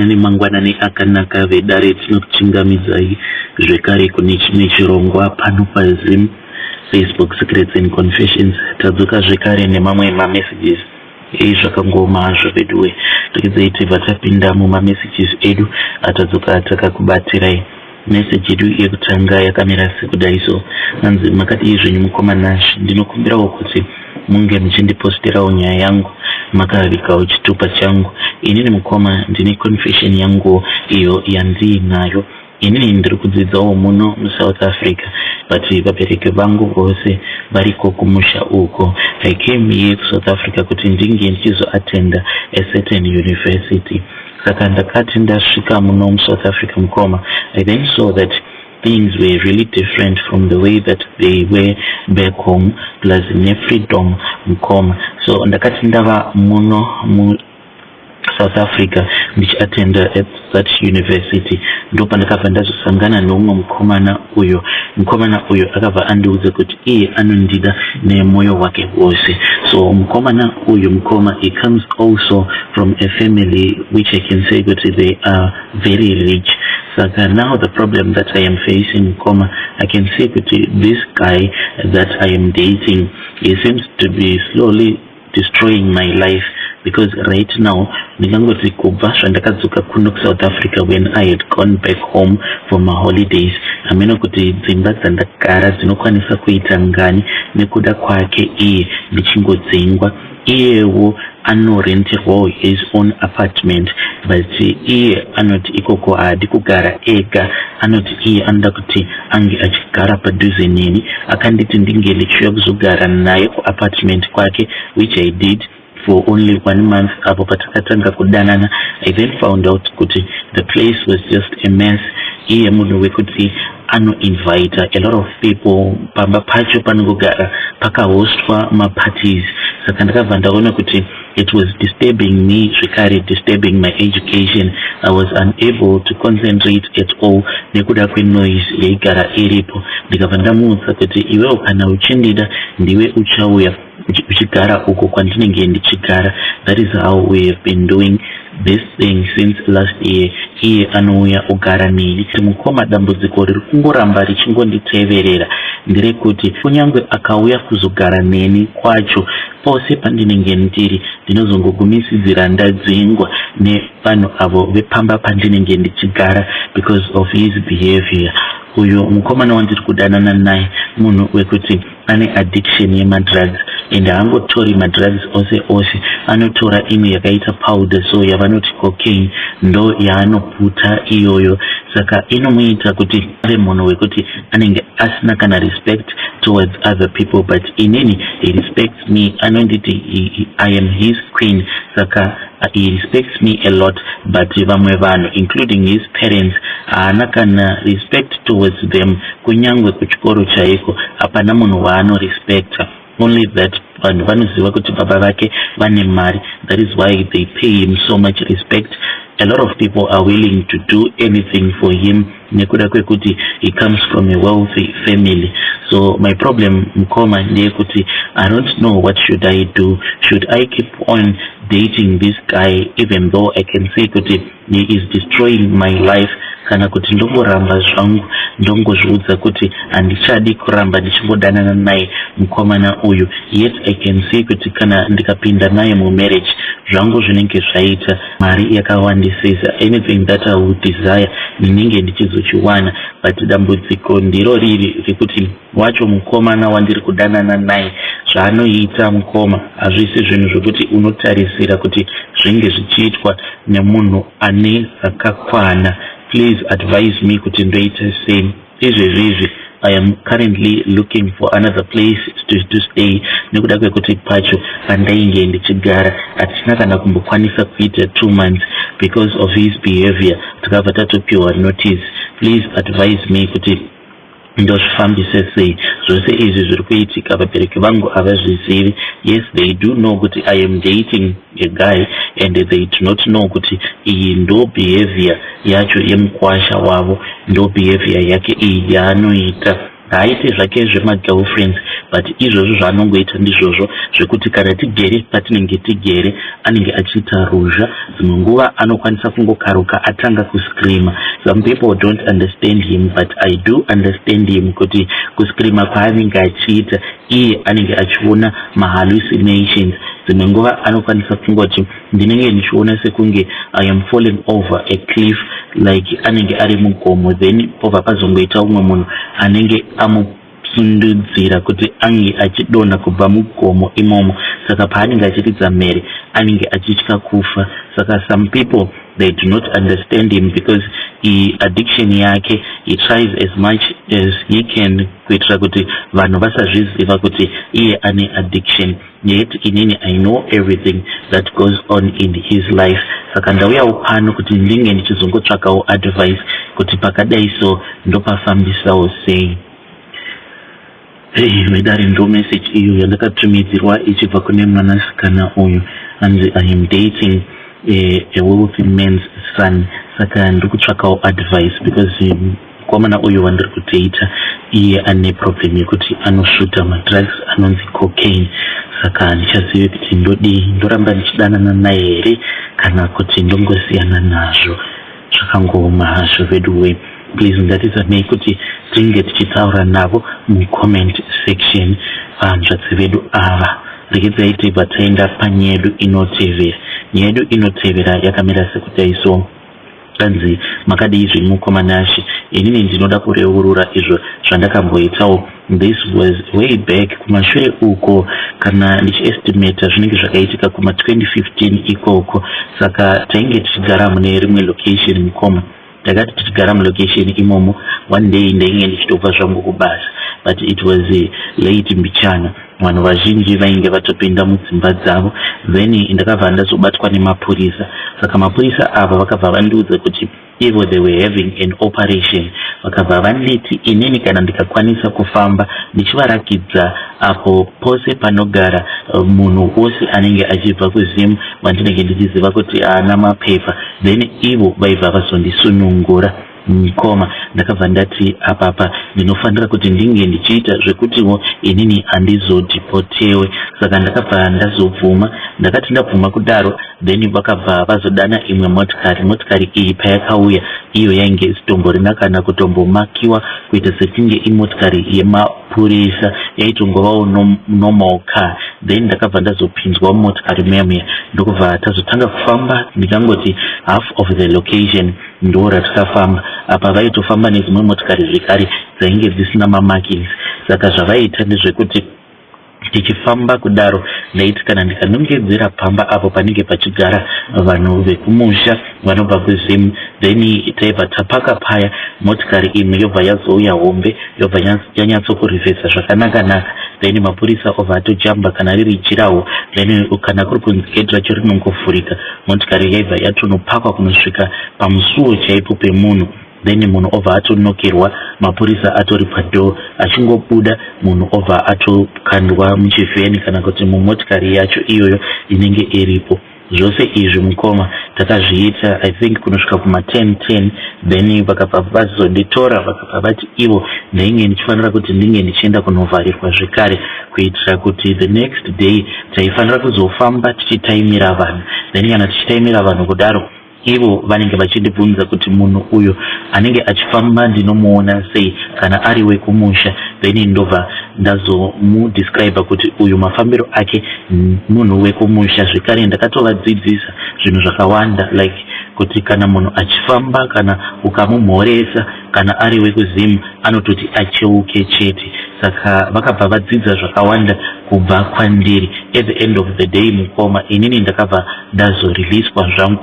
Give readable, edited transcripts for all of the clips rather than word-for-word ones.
Mangwanani akanaka vedare, tinokuchingamidzai zvekare kune chimwe chirongwa pano paZim Facebook Secrets and Confessions. Tadzoka zvekare nemamwe mamessages. Ei, zvakangoma hazvo veduwe. Regedzai tibva tapinda mumamessages edu atadzoka takakubatirai. Meseji yedu yekutanga yakamira sekudai so. Hanzi, "Makadii zvenyu mukoma Nash? Ndinokumbirawo kuti munge muchindiposterawo nyaya yangu makavigawo chitupa changu. Inini mukoma, ndine confession yangu iyo yandiinayo. Inini ndiri kudzidzawo muno muSouth Africa, but vabereki vangu vose variko kumusha uko. I came here kuSouth Africa kuti ndinge ndichizoatenda a certain university. Saka ndakati ndasvika muno muSouth Africa mukoma, I then saw that things were really different from the way that they were back home, plus nefreedom mukoma. So ndakati ndava muno muSouth Africa ndichiatenda at that university, ndo pandakabva ndazosangana neumwe mukomana. Uyo mukomana uyo akabva andiudza kuti iye anondida nemwoyo wake wose. So mukomana uyu mukoma, he comes also from a family which I can say kuti they are very rich. Saka now the problem that I am facing mukoma, I can say kuti this guy that I am dating, he seems to be slowly destroying my life, because right now ndingangoti kubva zvandakadzoka kuno kuSouth Africa, when I had gone back home for my holidays, hameno kuti dzimba dzandagara dzinokwanisa kuita ngani nekuda kwake iye ndichingodzingwa. Iyewo anorenterwawo his own apartment, but iye anoti ikoko haadi kugara ega. Anoti iye anoda kuti ange achigara padhuze neni. Akanditi ndinge ndichiuya kuzogara naye kuapartment kwake, which I did for only one month apo patakatanga kudanana. I then found out kuti the place was just a mess. Iye munhu wekuti anoinvita a lot of people pamba pacho, panongogara pakahostwa maparties. Saka ndakabva ndaona kuti it was disturbing me, zvekare disturbing my education. I was unable to concentrate at all nekuda kwenoise yaigara iripo. Ndikabva ndamuudza kuti iwewo kana uchindida, ndiwe uchauya uchigara uko kwandinenge ndichigara. That is how we have been doing this thing since last year. Iye anouya ogara neni. Mukoma, dambudziko riri kungoramba richingonditeverera nderekuti kunyange akauya kuzogara neni kwacho, pose pandinenge ndiri ndinozongogumisidzira ndadzingwa nevanhu avo vepamba pandinenge ndichigara because of his behavior. Uyu mukomana wandiri kudanana naye munhu wekuti ane addiction yemadrugs, and haangotori madrugs ose ose. Anotora imwe yakaita powder so yavanoti cocaine, ndo yaanoputa iyoyo. Saka inomuita kuti ave munhu wekuti anenge asina kana respect towards other people, but inini he respects me. Anonditi I am his queen, saka he respects me a lot. But vamwe vanhu, including his parents, haana kana respect towards them. Kunyange kuchikoro chaiko hapana munhu waanorespecta, only that vanhu vanoziva kuti baba vake vane mari. That is why they pay him so much respect. A lot of people are willing to do anything for him nekuda kwekuti he comes from a wealthy family. So my problem mukoma ndeyekuti I don't know what should I do. Should I keep on dating this guy even though I can say kuti he is destroying my life, kana kuti ndongoramba zvangu, ndongozviudza kuti handichadi kuramba ndichingodanana naye mukomana uyu? Yet I can see kuti kana ndikapinda naye mumarriage, zvangu zvinenge zvaita, mari yakawandisisa, anything that I would desire ndinenge ndichizochiwana. But dambudziko ndiro riri rekuti wacho mukomana wandiri kudanana naye, zvaanoita mukoma hazvisi zvinhu zvokuti unotarisira kuti zvinge zvichiitwa nemunhu ane zvakakwana. Please advise me kuti ndoita sei. Izvezvi izvi I am currently looking for another place to stay nekuda kwekuti pacho pandainge ndichigara hatina kana kumbokwanisa kuita 2 months because of his behavior, takabva tatopiwa notice. Please advise me kuti ndozvifambise sei. Zvose izvi zviri kuitika vabereki vangu havazvizivi. Yes, they do know kuti I am dating a guy, and they do not know kuti iyi ndo behavior yacho yemukwasha wavo, ndo behavior yake iyi yaanoita. Haaite zvake zvemagirlfriends, but izvozvo zvaanongoita ndizvozvo zvekuti kana tigere patinenge tigere, anenge achiita ruzha. Dzimwe nguva anokwanisa kungokaruka atanga kuscreama. Some people don't understand him, but I do understand him, kuti kuscreama kwaanenge achiita, iye anenge achiona mahallucinations. Dzimwe nguva anokwanisa kungoti, "Ndinenge ndichiona sekunge I am falling over a cliff," like anenge ari mugomo, then pobva pazongoita umwe munhu anenge amusundudzira kuti ange achidonha kubva mugomo imomo. Saka paanenge achiridza mhere, anenge achitya kufa. Saka some people, they do not understand him because addiction yake, he tries as much as he can kuitira kuti vanhu vasazviziva kuti iye ane addiction, yet inini I know everything that goes on in his life. Saka ndauyawo pano kuti ndinge ndichizongotsvakawo advice kuti pakadai so ndopafambisawo sei. Hey, vedare, ndo message iyo yandakatumidzirwa ichibva kune mwanasikana uyu. Anzi, "I am dating a wealthy man's son, saka ndiri kutsvakawo advice because mukomana uyu wandiri kudata, iye ane problem yekuti anosvuta madrugs anonzi cocaine. Saka handichazivi kuti ndodii, ndoramba ndichidanana naye here kana kuti ndongosiyana nazvo." Zvakangooma hazvo veduwe. Please, ngatizamei kuti tinge tichitaura navo mucomment section, vanzvadzi vedu ava. Regedzai tibva taenda panyaya yedu inotevera. Nyaya yedu inotevera yakamira sekudai so. Kanzi, "Makadii zvenyu mukoma Nashe? Inini ndinoda kureurura izvo zvandakamboitawo. This was way back kumashure uko, kana ndichiestimata zvinenge zvakaitika kuma2015 ikoko. Saka tainge tichigara mune rimwe location, mukoma. Takati tichigara mulocation imomo, one day ndainge ndichitobva zvangu kubasa, but it was late mbichana, vanhu vazhinji vainge vatopinda mudzimba dzavo. Then ndakabva ndazobatwa nemapurisa. Saka mapurisa ava vakabva vandiudza kuti ivo they were having an operation. Vakabva vanditi inini kana ndikakwanisa kufamba ndichivarakidza apo pose panogara munhu wose anenge achibva kuZim wandinenge ndichiziva kuti haana mapepa, then ivo vaibva vazondisunungura. Mukoma, ndakabva ndati apapa ndinofanira kuti ndinge ndichiita zvekutiwo inini handizodhipotewe. Saka ndakabva ndazobvuma. Ndakati ndabvuma kudaro, then vakabva vazodana imwe motikari. Motikari iyi payakauya, iyo yainge isitomborina kana kutombomakiwa kuita sekunge imotikari yemapurisa, yaitongovawo normal car. Then ndakabva ndazopinzwa mumotikari muya muya, ndokubva tazotanga kufamba. Ndikangoti half of the location ndo ratikafamba. Apa vaitofamba nedzimwe motikari zvekare dzainge dzisina mamarkings. Saka zvavaiita ndezvekuti tichifamba kudaro, ndaiti kana ndikanongedzera pamba apo panenge pachigara vanhu vekumusha vanobva kuZim, then taibva tapaka paya, motikari imwe yobva yazouya hombe, yobva yanyatsokurivhesa zvakanaka-naka. Then mapurisa obva atojamba kana riri jirawo, then kana kuri kunzi gate racho rinongovhurika, motikari yaibva yatonopakwa kunosvika pamusuwo chaipo pemunhu. Then munhu obva atonokerwa, mapurisa atori padoor. Achingobuda, munhu obva atokandwa muchivheni kana kuti mumotikari yacho iyoyo inenge iripo. Zvose izvi, mukoma, takazviita, I think, kunosvika kuma10 10. Then vakabva vazonditora, vakabva vati ivo ndainge ndichifanira kuti ndinge ndichienda kunovharirwa zvekare, kuitira kuti the next day taifanira kuzofamba tichitaimira vanhu. Then kana tichitaimira vanhu kudaro, ivo vanenge vachindibvunza kuti munhu uyu anenge achifamba ndinomuona sei kana ari wekumusha. Then ndobva ndazomudescribe kuti uyu mafambiro ake munhu wekumusha. Zvekare ndakatovadzidzisa zvinhu zvakawanda, like kuti kana munhu achifamba, kana ukamumhoresa, kana ari wekuZimu, anototi acheuke chete. Saka vakabva vadzidza zvakawanda kubva kwandiri. At the end of the day, mukoma, inini ndakabva ndazoriliswa zvangu,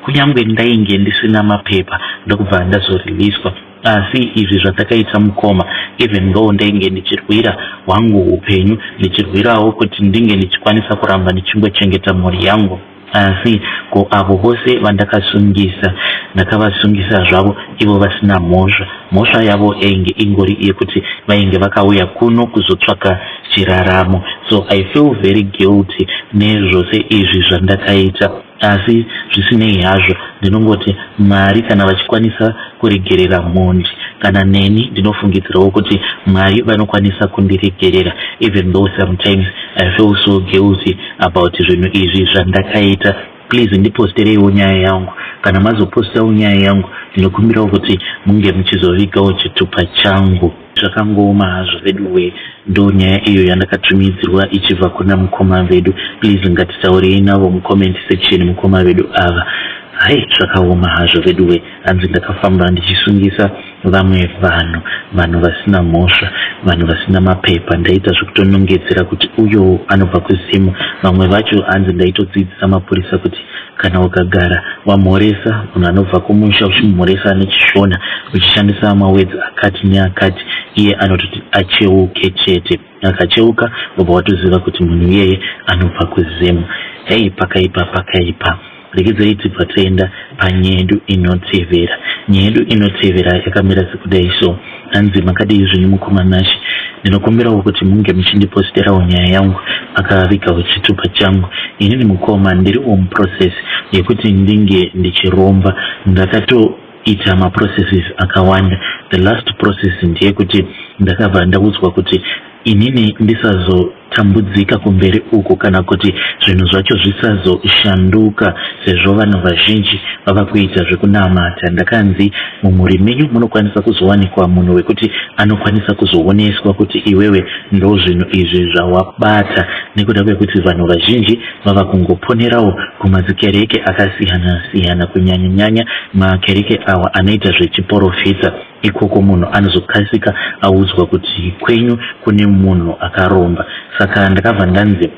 kunyange ndainge ndisina mapepa, ndokubva ndazoriliswa. Asi izvi zvatakaita, mukoma, even though ndainge ndichirwira hwangu upenyu, ndichirwirawo kuti ndinge ndichikwanisa kuramba ndichingochengeta mhuri yangu, asi ko avo vose vandakasungisa Ndakavasungisa zvavo ivo vasina mhosva. Mhosva yavo yainge ingori yekuti vainge vakauya kuno kuzotsvaka chiraramo. So I feel very guilty nezvose izvi zvandakaita. Asi zvisinei hazvo, ndinongoti Mwari kana vachikwanisa kuregerera mhondi, kana neni ndinofungidzirawo kuti Mwari vanokwanisa kundiregerera, even though sometimes I feel so guilty about zvinhu izvi zvandakaita. Please ndipostereiwo nyaya yangu. Kana mazopostawo nyaya yangu, ndinokumbirawo kuti munge muchizovigawo chitupa changu. Zvakangooma hazvo veduwe. Ndo nyaya iyo yandakatumidzirwa ichibva kuna mukoma vedu. Please ngatitaurei navo mucomment section, mukoma vedu ava. Hai, zvakaoma hazvo veduwe. Hanzi ndakafamba ndichisungisa vamwe vanhu, vanhu vasina mhosva, vanhu vasina mapepa. Ndaita zvekutonongedzera kuti uyo anobva kuZimu. Vamwe vacho hanzi ndaitodzidzisa mapurisa kuti kana ukagara wamhoresa munhu anobva kumusha, uchimumhoresa neChishona, uchishandisa mawords akati neakati, iye anototi acheuke chete. Akacheuka, wobva watoziva kuti munhu iyeye anobva kuZimu. Hei, pakaipa, pakaipa. Regedzei tibva taenda panyedu inotevera. Nyaya yedu inotevera yakamira sekudai so. Hanzi, "Makadii zvenyu mukoma Nashe? Ndinokumbirawo kuti munge muchindiposterawo nyaya yangu, akavigawo chitupa changu. Inini mukoma ndiriwo muprocess yekuti ndinge ndichiromba. Ndakatoita maprocesses akawanda. The last process ndeyekuti ndakabva ndaudzwa kuti inini ndisazotambudzika kumberi uku, kana kuti zvinhu zvacho zvisazoshanduka, sezvo vanhu vazhinji vava kuita zvekunamata. Ndakanzi mumhuri menyu munokwanisa kuzowanikwa munhu wekuti anokwanisa kuzooneswa kuti iwewe ndo zvinhu izvi zvawabata, nekuda kwekuti vanhu vazhinji vava kungoponerawo kumazikereke akasiyana siyana, kunyanya-nyanya makereke awa anoita zvechiprofita. Ikoko munhu anozokasika audzwa kuti kwenyu kune munhu akaromba. Saka ndakabva ndanzi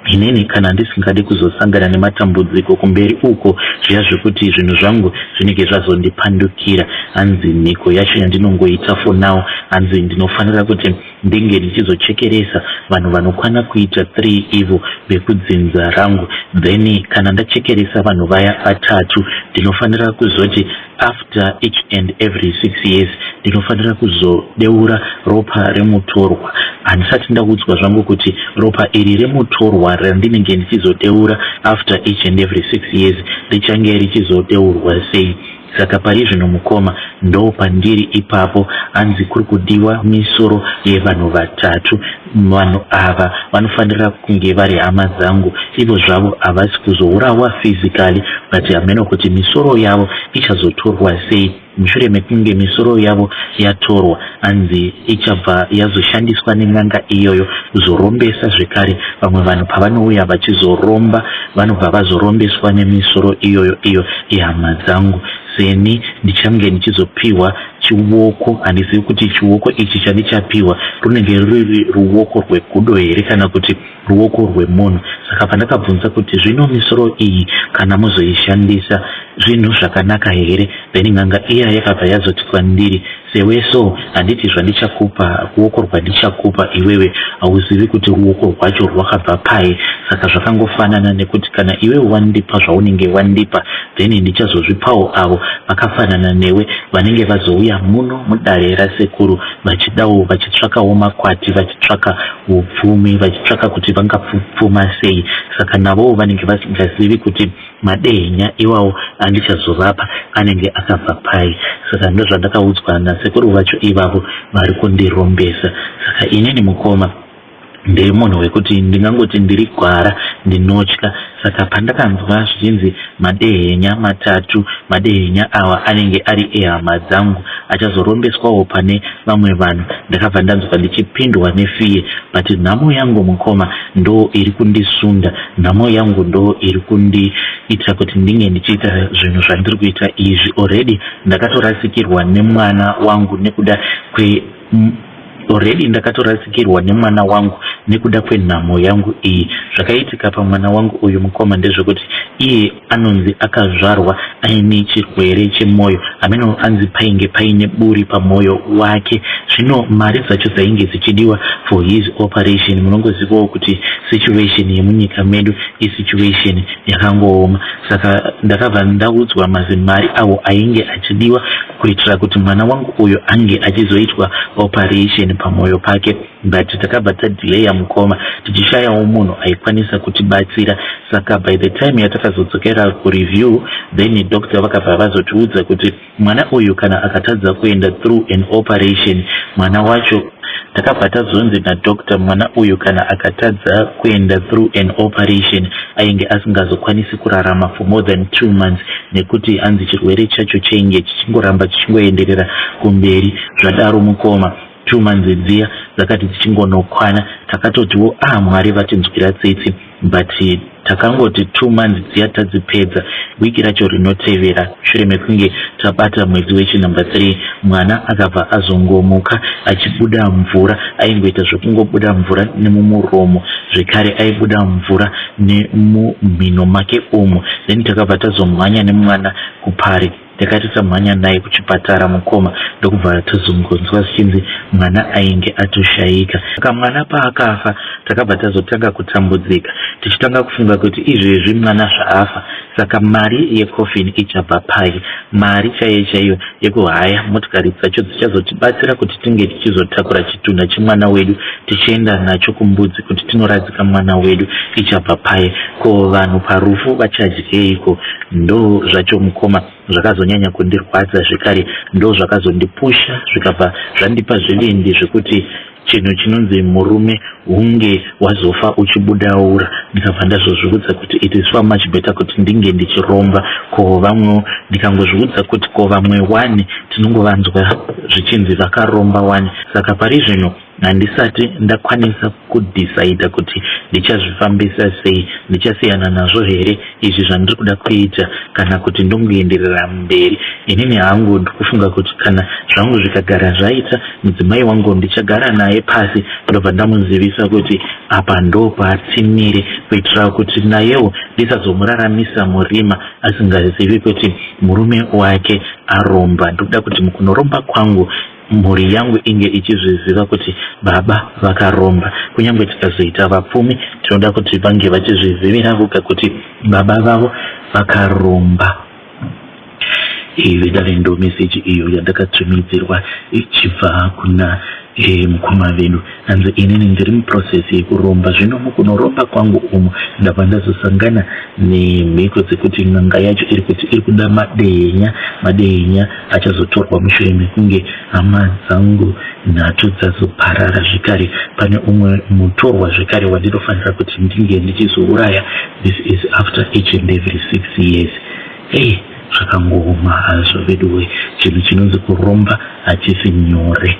inini kana ndisingadi kuzosangana nematambudziko kumberi uko, zviya zvekuti zvinhu zvangu zvinenge zvazondipandukira, hanzi mhiko yacho yandinongoita for now, hanzi ndinofanira kuti ndinge ndichizochekeresa vanhu vanokwana kuita 3 ivo vekudzinza rangu. Then kana ndachekeresa vanhu vaya vatatu, ndinofanira kuzoti after each and every 6 years ndinofanira kuzodeura ropa remutorwa. Handisati ndaudzwa zvangu kuti ropa iri remutorwa randinenge ndichizodeura after each and every 6 years richange richizodeurwa sei. Saka pari zvino mukoma, ndo pandiri ipapo. Hanzi kuri kudiwa misoro yevanhu vatatu. Vanhu ava vanofanira kunge vari hama dzangu. Ivo zvavo havasi kuzourawa physically, but hameno kuti misoro yavo ichazotorwa sei. Mushure mekunge misoro yavo yatorwa, hanzi ichabva yazoshandiswa nen'anga iyoyo kuzorombesa zvekare vamwe vanhu. Pavanouya vachizoromba, vanobva vazorombeswa nemisoro iyoyo, iyo ihama dzangu. Seni ndichange ndichizopiwa chioko. Handizivi kuti chioko ichi chandichapiwa runenge ruri ruoko rwegudo here kana kuti ruoko rwemunhu. Saka pandakabvunza kuti zvino misoro iyi kana muzoishandisa zvinhu zvakanaka here, then n'anga iya yakabva yazoti kwandiri, 'Sewe so, handiti zvandichakupa, ruoko rwandichakupa iwewe, hauzivi kuti ruoko rwacho rwakabva pai. Saka zvakangofanana nekuti kana iwewe wandipa zvaunenge wandipa, then ndichazozvipawo avo vakafanana newe vanenge vazouya muno mudare rasekuru vachidawo, vachitsvakawo makwati, vachitsvaka upfumi, vachitsvaka kuti vangapfuma sei. Saka navowo vanenge vasingazivi kuti madehenya iwawo andichazovapa anenge akabva pai. Saka ndozvandakaudzwa nasekuru vacho ivavo vari kundirombesa. Saka inini mukoma ndiri munhu wekuti ndingangoti ndiri gwara, ndinotya. Saka pandakanzwa zvichinzi madehenya matatu, madehenya awa anenge ari ehama dzangu, achazorombeswawo pane vamwe vanhu, ndakabva ndanzwa ndichipindwa nefear. But nhamo yangu mukoma ndo iri kundisunda, nhamo yangu ndo iri kundiita kuti ndinge ndichiita zvinhu zvandiri kuita izvi. Already ndakatorasikirwa nemwana wangu nekuda kwe Already ndakatorasikirwa nemwana wangu nekuda kwenhamo yangu iyi. Zvakaitika pamwana wangu uyu mukoma ndezvekuti iye anonzi akazvarwa aine chirwere chemwoyo, hameno anzi painge paine buri pamwoyo wake. Zvino mari dzacho dzainge dzichidiwa for his operation. Munongozivawo kuti situation yemunyika medu isituation yakangooma, saka ndakabva ndaudzwa mazimari awo ainge achidiwa kuitira kuti mwana wangu uyu ange achizoitwa operation pamwoyo pake. But takabva tadhileya mukoma, tichishayawo munhu aikwanisa kutibatsira. Saka by the time yatakazodzokera kureview, then doctor vakabva vazotiudza kuti mwana uyu kana akatadza kuenda through an operation, mwana wacho, takabva tazonzi nadoctor mwana uyu kana akatadza kuenda through an operation ainge asingazokwanisi kurarama for more than 2 months, nekuti anzi chirwere chacho chainge chichingoramba chichingoenderera kumberi. Zvadaro mukoma, 2 months dziya dzakati dzichingonokwana, takatotiwo, "Ah, Mwari vatinzwira tsitsi." But takangoti 2 months dziya tadzipedza, wiki racho rinotevera shure mekunge tabata mwedzi wechinumber 3, mwana akabva azongomuka achibuda mvura. Aingoita zvekungobuda mvura nemumuromo, zvekare aibuda mvura nemumhino make umu. Then takabva tazomhanya nemwana kupari. Takati tamhanya naye kuchipatara mukoma, ndokubva tazongonzwa zvichinzi mwana ainge atoshayika. Saka mwana paakafa, takabva tazotanga kutambudzika, tichitanga kufunga kuti izvezvi mwana zvaafa, saka mari yecoffin ichabva pai? Mari chaiyo chaiyo yekuhaya motikari dzacho dzichazotibatsira kuti tinge tichizotakura chitunha chemwana wedu tichienda nacho kumbudzi kuti tinoradzika mwana wedu ichabva pai? Ko vanhu parufu vachadyeiko? Ndo zvacho mukoma zvakazonyanya kundirwadza zvekare, ndo zvakazondipusha, zvikabva zvandipa zvivindi zvekuti chinhu chinonzi murume hunge wazofa uchibudaura. Ndikabva ndazozviudza kuti it is far much better kuti ndinge ndichiromba. Ko vamwewo, ndikangozviudza kuti ko vamwe wani tinongovanzwa zvichinzi vakaromba wani. Saka pari zvino handisati ndakwanisa kudhisaidha kuti ndichazvifambisa sei. Ndichasiyana nazvo here izvi zvandiri kuda kuita, kana kuti ndongoenderera mberi? Inini hangu ndikufunga kuti kana zvangu zvikagara zvaita, mudzimai wangu ndichagara naye pasi, ndobva ndamuzivisa kuti apa ndo patsimire, kuitira kuti nayewo ndisazomuraramisa murima asingazivi kuti murume wake aromba. Ndikuda kuti mukunoromba kwangu mhuri yangu inge ichizviziva kuti baba vakaromba. Kunyange tikazoita vapfumi, tinoda kuti vange vachizvizivira voga kuti baba vavo vakaromba. Iyi dave ndo meseji iyo yandakatumidzirwa ichibva kuna mukoma vedu. Hanzi, "Inini ndiri muprocess yekuromba. Zvino mukunoromba kwangu umu ndabva ndazosangana nemhiko dzekuti n'anga yacho iri kuti iri kuda madehenya. Madehenya achazotorwa mushure mekunge hama dzangu nhatu dzazoparara. Zvekare pane umwe mutorwa zvekare wandinofanira kuti ndinge ndichizouraya. This is after each and every 6 years." Ei, zvakangooma hazvo veduwe. Chinhu chinonzi kuromba hachisi nyore.